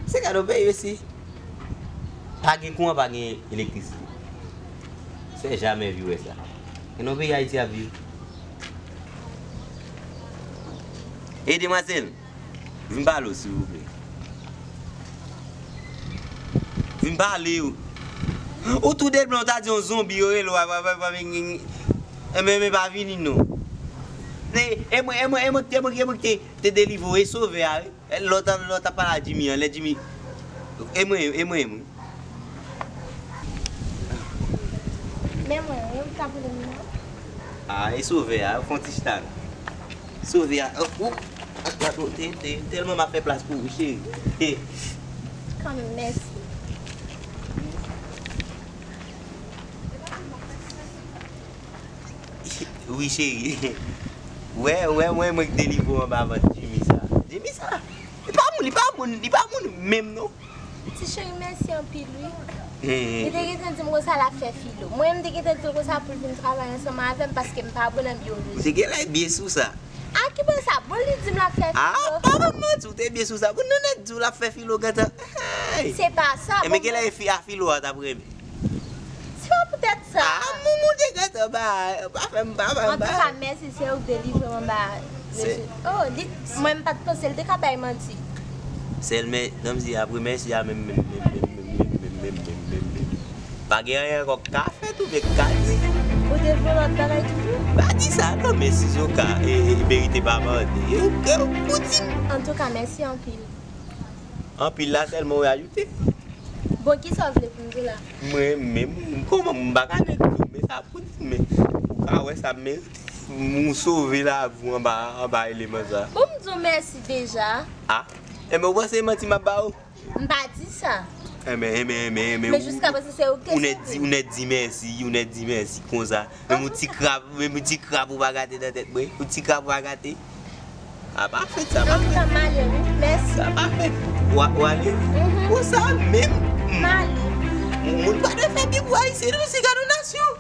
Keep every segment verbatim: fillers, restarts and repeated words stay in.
Se gade yon peyi mesye. Pa gen kouran, pa gen elektrisite. Se jamè vi wè sa. E nan peyi Ayiti ap viv. E demwazèl, vin pale w, silvouplè. Vin pale w. Ou tou de blan, ou ta di yon zonbi, yo rele w, a, a, a, a, men, men, men pa vini non. E, e mwen, e mwen, e mwen, e mwen, e mwen ki te, te delivre w, e sovè a, wi. Lè w t ap, lè w t ap pale a Jimmy an, lè Jimmy, e mwen, e mwen, e mwen. Men mwen, wi, m t ap rele m nan. A, e sovè a, fè yon ti chita non. Sovè a, oh, oh, te, te, tèlman m ap fè plas pou ou, cheri. Kanmenm, mèsi. Wi, cheri. Wè, wè, mwen, mwen k delivre w anba vant Jimmy sa. Jimmy sa. Li pa moun, li pa moun, li pa moun menm non. Ti cheri, mèsi anpil, wi. Li te gentan di m konsa l ap fè filo. Mwen, m te gentan di l konsa pou l vin travay ansanm avè m paske m pa bon nan byoloji. Ou te genlè byen sou sa. A ki bò sa? Bon, li di m l ap fè filo. A, pa ban m manti, ou te byen sou sa. Bon, nou nèk di w l ap fè filo gentan. Hey! Se pa sa. E men genlè fi a filo a t ap renmen. Se pa poutèt sa. A, moun, moun te gentan ba, pa fè m, pa fè m. Antouka, mèsi, se ou k delivre m anba mesye. Oh, li, mwen, m pa t panse l te ka bay manti. Sèl men, nan m di apre mèsi a menm, menm, menm. Pa gen anyen ankò k ka fèt oubyen k ka di. Ou te vle lòt bagay toujou? Pa di sa non, men sizoka, e, e, verite pa mande. E, e, ou di m. Antouka, mèsi anpil. Anpil la sèlman w ajoute. Bon, kisa w vle pou m di w la? Mwen menm, kòman m pa ka nèk di w, men sa pou di, men ou ka wè sa m merite. M sove lavi w anba, anba eleman sa. Bon, m di w mèsi deja. A, enben ou panse e manti m ap ba ou? M pa di sa. Enben, enben, enben, enben, men ou, jiskaprezan se ou k te sove. Ou nèk di, ou nèk di mèsi, ou nèk di mèsi konsa. Menm yon ti krab, menm yon ti krab ou pa gate nan tèt mwen. Yon ti krab ou pa gate. A pa fèt, sa pa fèt. Antouka, m ale, wi. Mèsi. Sa pa fèt. W a, w ale? Mhm. Konsa menm. M ale. Moun pa dwe fè byen pou Ayisyen, non, se gade yon nasyon.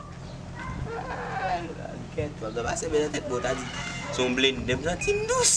Ay, kèt, w ap pase men nan tèt mwen, w ta di, se yon blendè, m santi m dous.